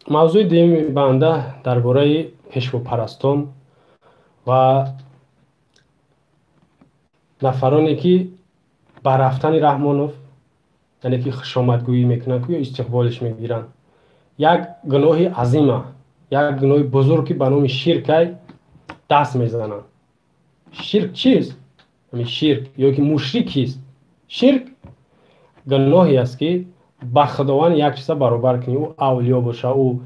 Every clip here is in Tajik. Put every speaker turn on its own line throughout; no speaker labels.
Мавзӯи дуюми банда дар бораи пешвопарастон ва нафароне, ки ба рафтани Раҳмонов, яъне ки хушомадгӯӣ мекунанд ё истиқболиш мегиранд. Як гуноҳи азима, як гуноҳи бузург, ки ба номи ширкай даст мезананд. Ширк чист? Ширк ё ки мушрик кист? Ширк гуноҳе аст, ки ба Худованд як чиза баробар кунӣ, ӯ авлиё боша, ӯ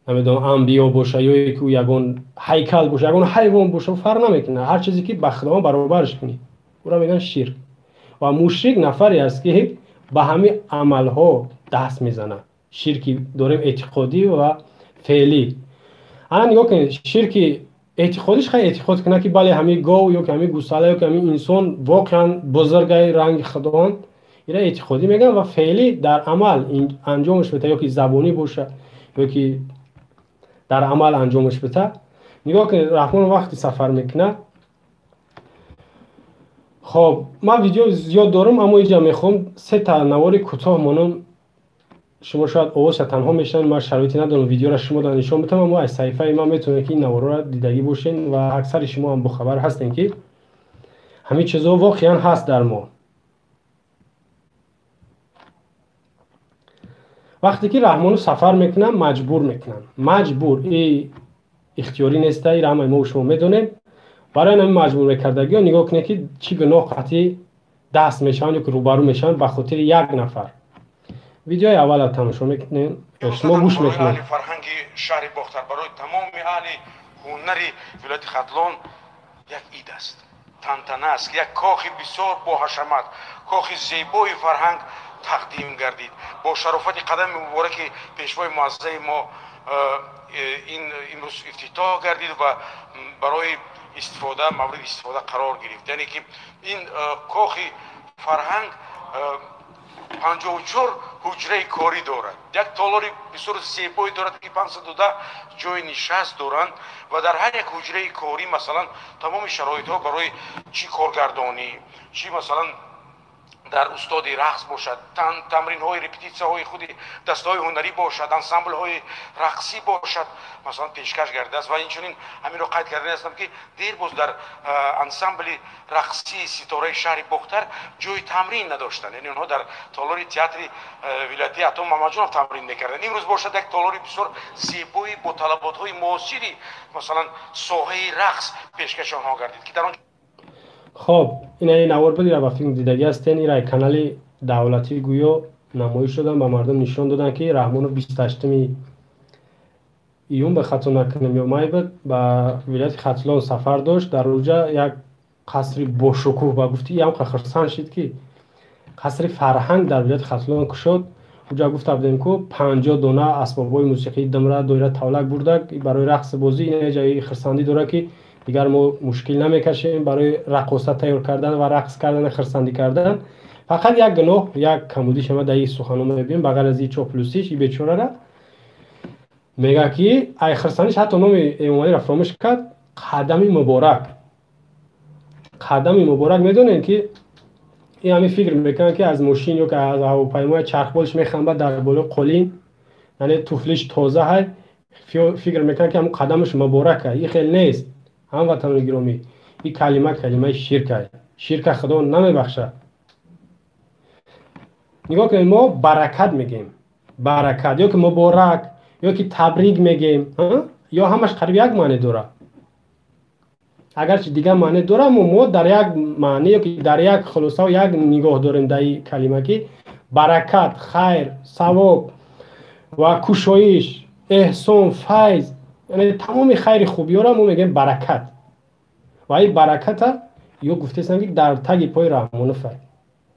намедонам анбиё боша, ё ки ӯ ягон ҳайкал боша, ягон ҳайвон боша, фарқ намекунад. Ҳар чизе, ки ба Худованд баробарш кунӣ, ӯро мегӯянд ширк. Ва мушрик нафаре аст, ки ба ҳамин амалҳо даст мезанад. Ширки дорем эътиқодӣ ва феълӣ. Ана нигоҳ кунед, ширки эътиқодиш хай эътиқод кунад, ки бале, ҳамин гов ё ки ҳамин гусала ё ки ҳамин инсон воқеан бузургаи ранги Худованд, ира эътиқодӣ мегӯянд. Ва феълӣ дар амал анҷомаш бета, ё ки забонӣ боша, ё ки дар амал анҷомаш бита. Нигоҳ кунед, Раҳмон вақти сафар мекунад. Хоб, ман видео зиёд дорам, аммо инҷа мехоҳам сета навори кӯтоҳ монам. Шумо шояд овозша танҳо мешунавед, ман шароите надорам видеоро шумо дар нишон битам, аммо аз саҳифаи ман метавонед, ки ин наворҳоро дидагӣ бошед ва аксари шумо ҳам бохабар ҳастем, ки ҳамин чизҳо воқеан ҳаст дар мо. Вақте ки Раҳмонов сафар мекунанд, маҷбур мекунанд, маҷбур, и ихтиёрӣ неста, ира ҳамаи мо шумо медонем. Барои ҳамин маҷбур мекардагиҳо, нигоҳ кунед, ки чӣ гуноҳ қатъӣ даст мешаванд ё ки рӯбарӯ мешаванд ба хотири як нафар. Видеои аввала тамошо мекунем, шумо гӯш мекунед.
Фарҳанги шаҳри Бохтар, барои тамоми аҳли ҳунари вилояти Хатлон як ид аст, тантана аст, ки як кохи бисёр боҳашамат, кохи зебои фарҳанг тақдим гардид. Бо шарофати қадами мубораки пешвои муаззаи мо ин имрӯз ифтитоҳ гардид ва барои истифода мавриди истифода қарор гирифт. Яъне ки ин кохи фарҳанг 54 ҳуҷраи корӣ дорад, як толори бисёр зебое дорад, ки 510 ҷои нишаст доранд ва дар ҳар як ҳуҷраи корӣ, масалан, тамоми шароитҳо барои чӣ коргардонӣ, чӣ, масалан, дар устоди рақс бошад, тамринҳои репетитсияҳои худи дастаҳои ҳунарӣ бошад, ансамблҳои рақсӣ бошад, масалан, пешкаш гардидааст. Ва инчунин ҳаминро қайд кардан ҳастам, ки дербоз дар ансамбли рақсии Ситораи шаҳри Бохтар ҷои тамрин надоштанд, яъне онҳо дар толори театри вилоятии Ато Мамаҷонов тамрин мекарданд. Имрӯз бошад, як толори бисёр зебои бо талаботҳои муосири, масалан, соҳаи рақс пешкаши онҳо гардид, ки дар он
Хоб, ина навор буд, ира ба филм дидагӣ ҳастен. Ира канали давлатӣ гӯё намоиш доданд, ба мардум нишон доданд, ки Раҳмонов 28-уми июн, ба хато накунем, ё май буд, ба вилояти Хатлон сафар дошт. Дар уҷа як қасри бошукӯҳ, ба гуфти ям хурсанд шид, ки қасри фарҳанг дар вилояти Хатлон кушод. Уҷа гуфта будем, ку 50 дона асбобҳои мусиқии думра, доира, тавлак бурдак барои рақси бозӣ. Ина ҷои хурсандӣ дорад, ки дигар мо мушкил намекашем барои рақоса тайёр кардан ва рақс кардан, хурсандӣ кардан. Фақат як гуноҳ, як камудиш ама дар ин суханҳо мебинем, ба ғайр аз и чоплусиш, и бечорара мега, ки ай хурсандиш ҳатто номи Эмомалиро фаромӯш кард. Қадами муборак, қадами муборак. Медонем, ки ин ҳамин фикр мекунанд, ки аз мошин ё ки аз ҳавопаймои чархболш мехамбад дар болои қолин, яъне туфлиш тоза ҳай, фикр мекунанд, ки ҳамн қадамаш муборака. Ин хел нест, ҳамватанони гиромӣ. Ин калима калимаи ширка, ширка Худо намебахшад. Нигоҳ кунед, мо баракат мегӯем, баракат ё ки муборак ё ки табрик мегӯем, ё ҳамаш қариб як маъне дорад. Агарчи дигар маъне дорад, аммо мо дар як маъне ё ки дар як хулосаву як нигоҳ дорем дар ин калима, ки баракат, хайр, савоб ва кушоиш, эҳсон, файз, яъне тамоми хайри хубиёро мо мегӯем баракат. Ва ин бараката ё гуфтесам, ки дар таги пои Раҳмоновай,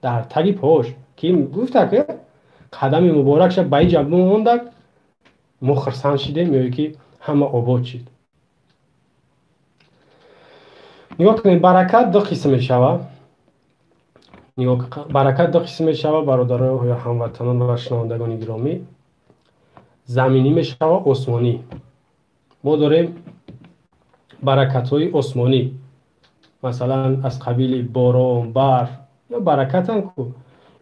дар таги пош, ки гуфта, ки қадами муборакша ба иҷа мондак, мо хурсанд шидем ё ки ҳама обод шид. Нигоҳ кунед, баракат ду қисм мешавад. Баракат ду қисм мешавад, бародаро ё ҳамватанон ва шунавандагони гиромӣ: заминӣ мешавад, осмонӣ. Мо дорем баракатҳои осмонӣ, масалан, аз қабили борон, барф ё баракатанд ку,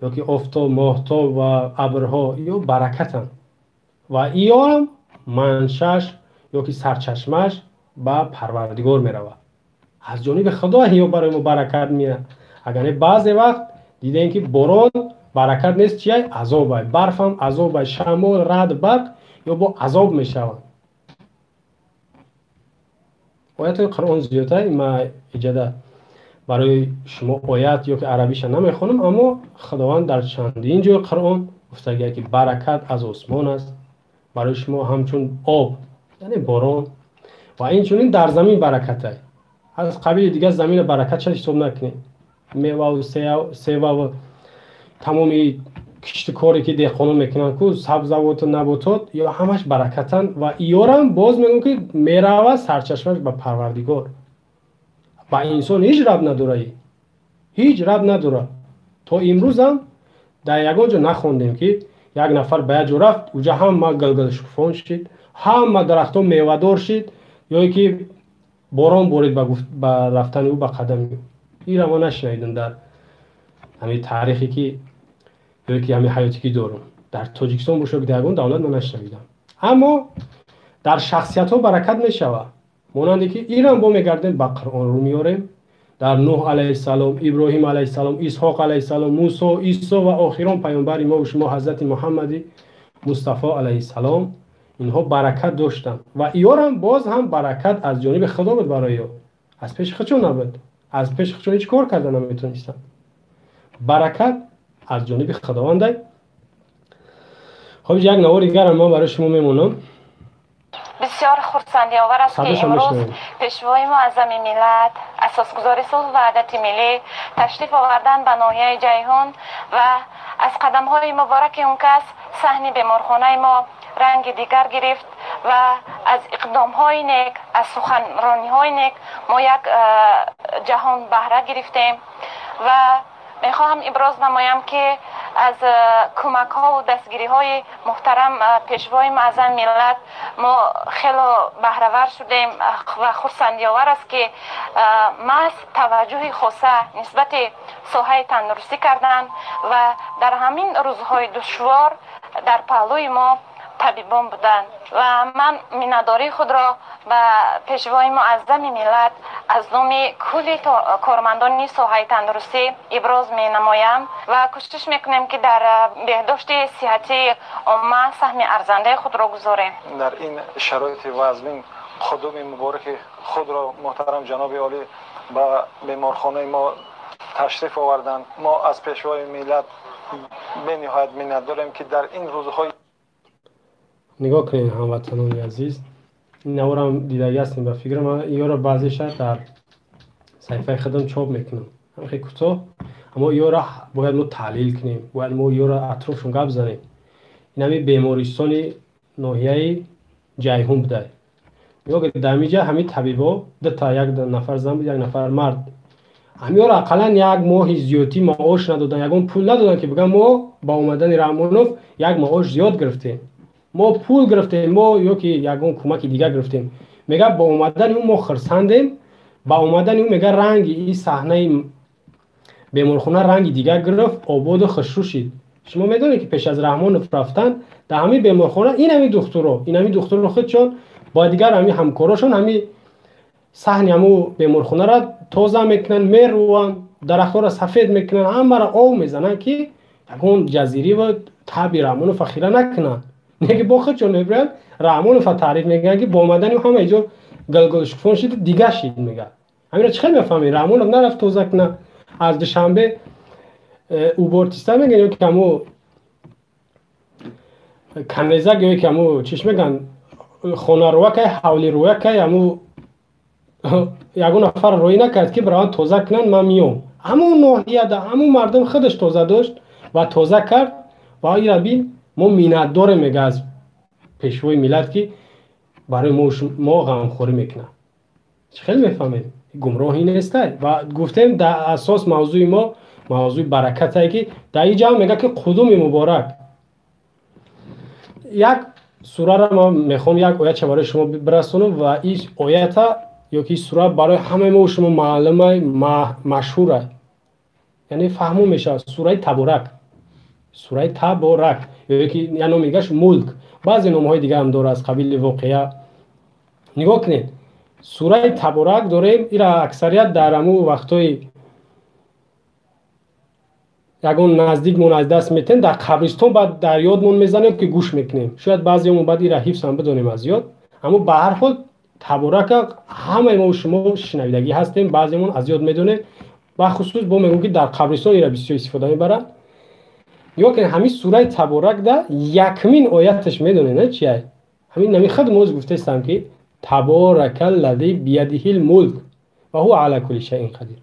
ё ки офтоб, моҳтоб ва абрҳо ё баракатанд ва иёам Маншаш ё ки сарчашмаш ба Парвардигор меравад, аз ҷониби Худо ё барои мо баракат меяд. Агар не, баъзе вақт дидаем, ки борон баракат нест, чия? Азобай. Барфам азобай, шамол, раъд, барқ ё бо азоб мешаванд. Оятҳои Қуръон зиёдтай. Ма иҷада барои шумо оят ё ки арабиша намехонам, аммо Худованд дар чандин ҷои Қуръон гуфтагия, ки баракат аз осмон аст барои шумо, ҳамчун об, яъне борон, ва инчунин дар замин баракатай. Аз қабили дигар замина баракатша ҳисоб накунед. Меваву севаву тамоми киштикоре, ки деҳқонон мекунанд ку, сабзавоту наботот, ё ҳамаш баракатанд. Ва иёрам боз мегӯм, ки мерава сарчашмаш ба Парвардигор, ба инсон ҳеҷ рабт надора, ҳеҷ рабт надора. То имрӯзам дар ягон ҷо нахондем, ки як нафар ба як ҷо рафт, уҷа ҳама галгалшукуфон шид, ҳама дарахтон мевадор шид, ё ки борон борид ба рафтани ӯ, ба қадами ӯ. Ира ма нашунавидам дар ҳамин таърихе, ки ё ки ҳамин ҳаёте, ки дорум, дар Тоҷикистон бошад, дар ягон давлат ман нашунавидам. Аммо дар шахсиятҳо баракат мешавад, монанде ки ирам бо мегардем, ба Қуръон рӯ меорем. Дар Нуҳ алайҳиссалом, Иброҳим алайҳиссалом, Исҳоқ алайҳиссалом, Мусо, Исо ва охирон паёмбари мо шумо, ҳазрати Муҳаммади Мустафо алайҳиссалом, инҳо баракат доштанд. Ва иёрам боз ҳам баракат аз ҷониби Худо буд барои ё, аз пеши худшон набуд. Аз пеши худшон ҳеҷ кор карда наметонистанд. Баракат аз ҷониби Худовандай. Хоб, як навори дигарам ман барои шумо мемонам.
Бисёр хурсандиовар аст, ки имрӯз Пешвои муаззами миллат, асосгузори сулҳу ваҳдати миллӣ ташриф овардан ба ноҳияи Ҷайҳун ва аз қадамҳои мубораки он кас саҳни беморхонаи мо ранги дигар гирифт ва аз иқдомҳои нек, аз суханрониҳои нек мо як ҷаҳон баҳра гирифтем. Ва мехоҳам иброз намоям, ки аз кӯмакҳову дастгириҳои муҳтарам Пешвои муаззами миллат мо хело баҳравар шудем. Ва хурсандиовар аст, ки маҳз таваҷҷӯҳи хоса нисбати соҳаи тандурустӣ карданд ва дар ҳамин рӯзҳои душвор дар паҳлӯи мо табибон буданд. Ва ман миннатдории худро ба Пешвои муаззами миллат аз номи кулли кормандони соҳаи тандурустӣ иброз менамоям ва кӯшиш мекунем, ки дар беҳдошти сиҳатии омма саҳми арзандаи худро гузорем.
Дар ин шароити вазмин қудуми мубораки худро муҳтарам ҷаноби олӣ ба беморхонаи мо ташриф оварданд. Мо аз Пешвои миллат бениҳоят миннатдорем, ки дар ин рӯзҳои
Нигоҳ кунед, ҳамватанони азиз, ин наворам дидаги ҳастем ба фикрам. Иёро баъзеша дар саҳифаи худам чоп мекунам, хеле кӯтоҳ, аммо иёро бояд мо таҳлил кунем, бояд мо иёро атрофшон гап занем. Ин ҳами бемористони ноҳияи Ҷайҳун будай. Нигоҳ кунед, дар ҳамиҷа ҳамин табибо дута, як нафар зан буд, як нафар мард. Ҳамиёро ақаллан як моҳи зиёдтӣ маош надоданд, ягон пул надоданд, ки бигӯям, мо ба омадани Раҳмонов як маош зиёд гирифтем, мо пул гирифтем, мо ё ки ягон кӯмаки дигар гирифтем. Мега, бо омадани ӯ мо хирсандем, ба омадани ӯ, мега, ранги и саҳнаи беморхона ранги дигар гирифт, ободу хушрӯ шид. Шумо медонед, ки пеш аз Раҳмонов рафтан дар ҳамин беморхона ин ҳами духтуро, ин ҳами духтуро худшон бо дигар ҳами ҳамкорошон ҳами саҳни ҳаму беморхонаро тоза мекунанд, мерӯванд, дарахтҳоро сафед мекунанд, ҳамаро ов мезананд, ки ягон ҷазирӣ ва таби Раҳмонов хира накунанд. Неки бо худшон мебиранд, Раҳмонова таъриф мекунанд, ки бо омадани ҳама иҷо галгалшукуфон шид, дига шид. Мега, ҳаминро чӣ хел мефаҳмед? Раҳмонов нарафт тоза кунад. Аз Душанбе убортиста мегӯян, ё ки ҳамо канезак, ё ки ҳамо чиш мегӯян, хонарӯякай, ҳавлирӯякай, ҳамо ягон нафар роӣ накард, ки бираванд тоза кунанд. Ман миём, ҳамон ноҳияда ҳамон мардум худаш тоза дошт ва тоза кард. Ва ира бин, мо миннатдорем, мега, аз Пешвои миллат, ки барои мо ғамхорӣ мекунад. Чӣ хел мефаҳмед? Гумроҳӣ нестай. Ва гуфтем, дар асос мавзӯи мо мавзӯи баракатае, ки дар ин ҷамъ мега, ки қудуми муборак. Як сураро ман мехоҳам, як оятша барои шумо бирасонам. Ва ин оята ё ки сура барои ҳамаи мо шумо маълумай, машҳурай, яъне фаҳмо мешавад. Сураи Таборак. Сураи Таборак ё ки як номи дигаш Мулк, баъзе номҳои дига ҳам дорад аз қабили Воқеа. Нигоҳ кунед, сураи Таборак дорем. Ира аксарият дар ҳамун вақтҳои ягон наздикмон аз даст метем, дар қабристон баъд дар ёдмон мезанем, ки гӯш мекунем. Шояд баъзеҳомон баъд ира ҳифзам бидонем аз ёд. Аммо ба ҳар ҳол Таборака ҳамаи мо шумо шунавидагӣ ҳастем, баъземон аз ёд медонем. Бахусус бо мегӯм, ки дар қабристон ира бисёр истифода мебаранд. Нигоҳ кунед, ҳамин сураи Таборакда якмин ояташ медонед на чия? Ҳамин нами худ моз гуфтаистам, ки таборака ллади биядиҳил мулк ва ҳува ала кулли шайин қадир.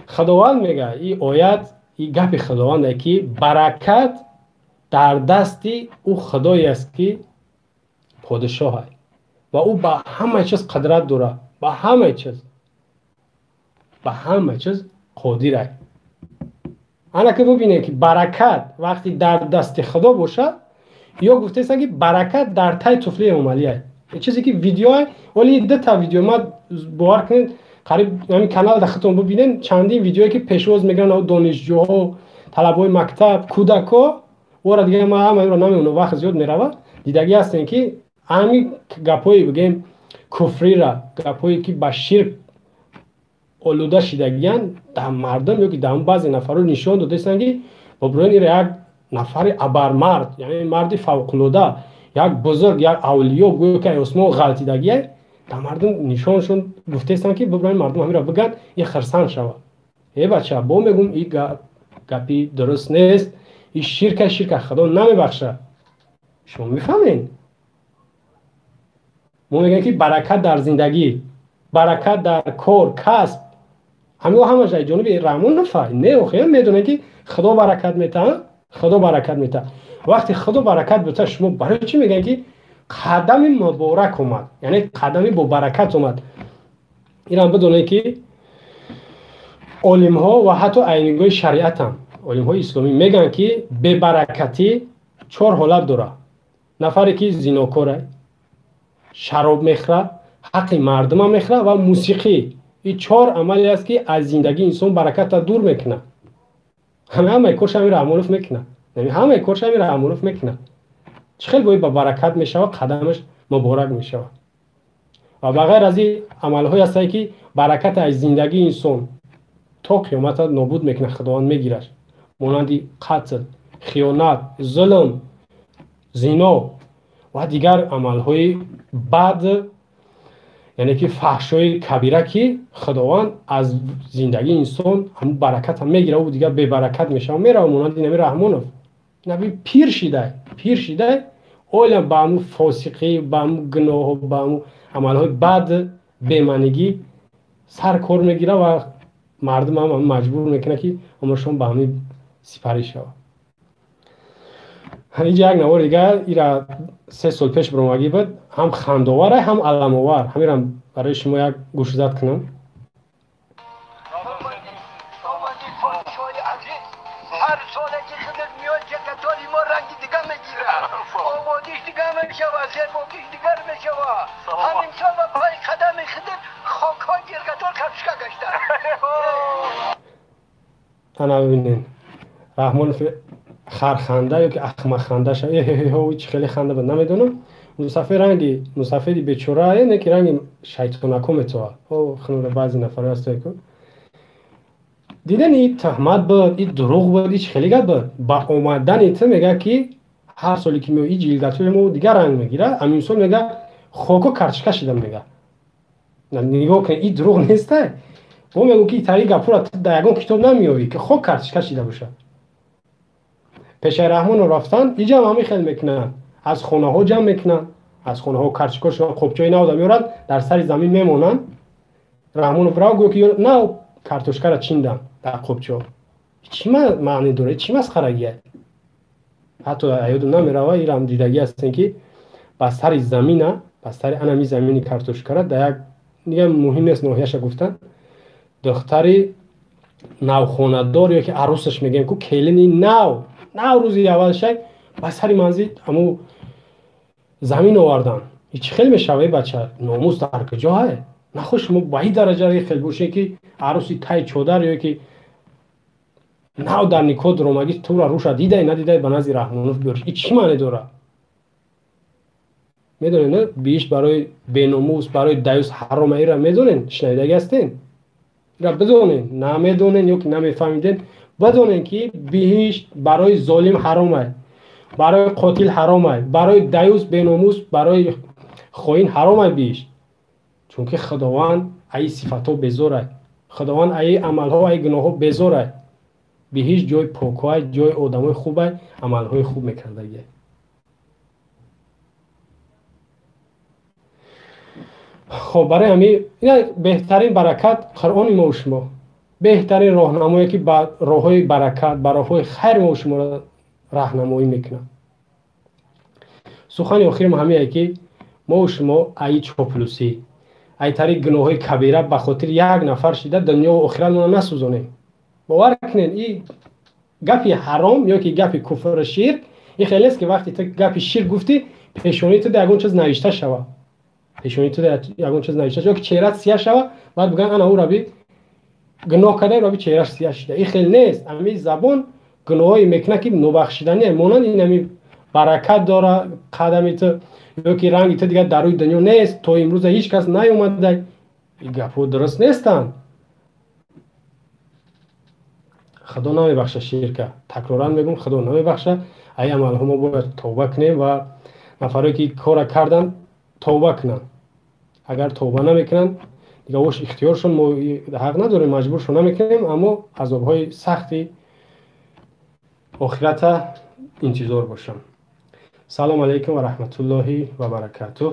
Худованд мега, и оят, и гапи Худованде, ки баракат дар дасти ӯ Худое аст, ки подшоҳ ва ӯ ба ҳама чиз қудрат дорад, ба ҳама чиз, ба ҳама чиз қодир аст. Ана ки бубинем, ки баракат вақте дар дасти Худо бошад, ё гуфтаистанд, ки баракат дар тай туфли Эмомалӣ аст. Чизе ки видео, вале дута видео ма, бовар кунед, қариб ҳамин канал дар худтон бубинед, чандин видеое, ки пешвоз мегиранд донишҷӯҳо, талабҳои мактаб, кӯдакҳо ора. Дига ма ҳамаро намемонам, вақт зиёд меравад. Дидагӣ ҳастем, ки ҳамин гапҳои, бигем, куфрира, гапҳое ки ба ширк олуда шидагиянд, дар мардум ё ки дар баъзе нафарро нишон додаистанд, ки бобирони ира як нафари абармард, яъне марди фавқулода, як бузург, як авлиё, гӯё ки осмон ғалтидагия, дар мардум нишоншон гуфтаистанд, ки бибирони мардум ҳаминро бигӯянд, ин хирсанд шавад. Э бача, бо мегӯм, и гапи дуруст нест, и ширка, ширка Худо намебахшад. Шумо мефаҳмед, мо мегӯем, ки баракат дар зиндагӣ, баракат дар кор, касб, ҳамин ҳамаш аз ҷониби Раҳмон не? Охир медонем, ки Худо баракат метаҳад, Худо баракат метаҳад. Вақте Худо баракат битаҳад, шумо барои чӣ мегӯем, ки қадами муборак омад, яъне қадами бо баракат омад? Инам бидонед, ки олимҳо ва ҳатто айнигоҳи шариатам, олимҳои исломӣ мегӯянд, ки бебаракатӣ чор ҳолат дорад: нафаре ки зинокора, шароб мехӯрад, ҳаққи мардума мехӯрад ва мусиқӣ. Ин чор амале аст, ки аз зиндагии инсон баракатро дур мекунад. Ҳамаи корш ҳамин Раҳмонов мекунад, ҳамаи корш ҳамин Раҳмонов мекунад. Чӣ хел бои ба баракат мешавад, қадамаш муборак мешавад? Ва ба ғайр аз ин амалҳое ҳастанд, ки баракат аз зиндагии инсон то қиёмата нобуд мекунад, Худованд мегирад, монанди қатл, хиёнат, зулм, зино ва дигар амалҳои бад, яъне ки фаҳшои кабира, ки Худованд аз зиндагии инсон ҳамун бараката мегирад, ӯ дигар бебаракат мешавад, мерава, монанди наби Раҳмонов. Наби пир шидай, пир шидай, оля ба ҳамун фосиқӣ, ба ҳамун гуноҳо, ба ҳамун амалҳои бад, беманигӣ сар кор мегирад ва мардум ҳам маҷбур мекунад, ки умршон ба ҳамин сипарӣ шавад. Инҷа як навор дигар, ира 3 сол пеш баромагӣ буд, ҳам хандовар, ҳам аламовар. Ҳамирам барои шумо як гӯшзад кунам.
Ҳар соле ки хидмат меояд, ҷакатори мо ранги дигар мегирад, ободиш дигар мешавад, зебогиш дигар мешавад. Ҳамин сол ба пай қадами хидмат хокҳои ҷиргатор картошка гашта.
Ана бибинед, Раҳмонов харханда ё ки ахмаханда, чӣ хеле ханда буд, намедонам. Мусафир, ранги мусафири бечора, не ки ранги шайтонако метоа. Баъзе нафарҳо ҳастае ку диден, и тӯҳмат буд, и дурӯғ буд, и чӣ хеле гап буд. Ба омадани ту мега, ки ҳар соле ки меои, ҷилдатои мо дигар ранг мегирад, ҳамин сол мега, хоко картошка шида мега. Нигоҳ кунед, и дурӯғ неста. Мо мегӯм, ки тари гапура дар ягон китоб намеёвӣ, ки хок картошка шида бошад. Пешаи Раҳмонро рафтан, иҷам ҳамин хел мекунанд, аз хонаҳо ҷамъ мекунанд, аз хонаҳо картошкашон, қобчои навда меоранд, дар сари замин мемонанд. Раҳмонов рав, гӯ ки нав картошкаро чиндан дар қобчо. Чӣ маъне дорад? Чӣ масхарагия? Ҳатто ёдум намерава, ирам дидагӣ ҳастем, ки ба сари замина, ба сари анами замини картошкара, дар як, дига муҳим нест ноҳияша гуфтан, духтари навхонадор ё ки арӯсаш мегӯем ку, келини нав нав, рӯзи аввал шай ба сари манзил ҳаму замин овардан. Чӣ хел мешава, бача? Номус дар куҷо ҳай? Нахо шумо ба ин дараҷа хел бошед, ки арӯси тай чодар ё ки Нав дар никоҳ дуромагӣ тура руша дидай надидай ба назди Раҳмонов биёриш, и чӣ маъне дорад? Медонед, на, биҳишт барои беномус, барои даюс ҳарома. Ира медонен, шунавидаги ҳастен, ира бидонен, намедонен ё ки намефаҳмиден, бидонен, ки биҳишт барои золим ҳаромай, барои қотил ҳаромай, барои даюс, беномус, барои хоин ҳаромай биҳишт. Чунки Худованд аи сифатҳо безорай, Худованд аи амалҳо, аи гуноҳҳо безорай. Биҳишт ҷои покҳоай, ҷои одамои хубай, амалҳои хуб мекардагиай. Хоб, барои ҳамин ина беҳтарин баракат Қуръони мо шумо, беҳтарин роҳнамое, ки ба роҳҳои баракат, ба роҳҳои хайр мо шуморо раҳнамоӣ мекунад. Сухани охирам ҳамие, ки мо шумо аи чоплусӣ, ай тариқ гуноҳҳои кабира ба хотири як нафар шида дунёву охиратмонро насӯзонем. Бовар кунед, и гапи ҳаром ё ки гапи куфру ширк ин хеле нест, ки вақте ту гапи ширк гуфтӣ, пешонии ту ягон чиз навишта шава, пешонии ту ягон чиз навишта шава, ё ки чеҳрат сия шава, баъд бигӯянд, ана ӯ раби гуноҳ карда, раби чеҳраш сия шида. Ин хел нест. Ами забон гуноҳое мекунад, ки нобахшиданӣ монанд. Ин ами баракат дора қадами ту ё ки ранги ту дигар дар рӯи дунё нест, то имрӯза ҳеҷ кас наёмада. Ин гапҳо дуруст нестанд. Худо намебахша ширка, такроран мегӯм, Худо намебахша. Ай амалҳо мо бояд тавба кунем ва нафарое, ки кора карданд, тавба кунанд. Агар тавба намекунанд, дигар ош ихтиёршон, мо ҳақ надорем, маҷбуршон намекунем, аммо азобҳои сахти охирата интизор бошанд. Салому алайкум ва раҳматуллоҳи ва баракатуҳ.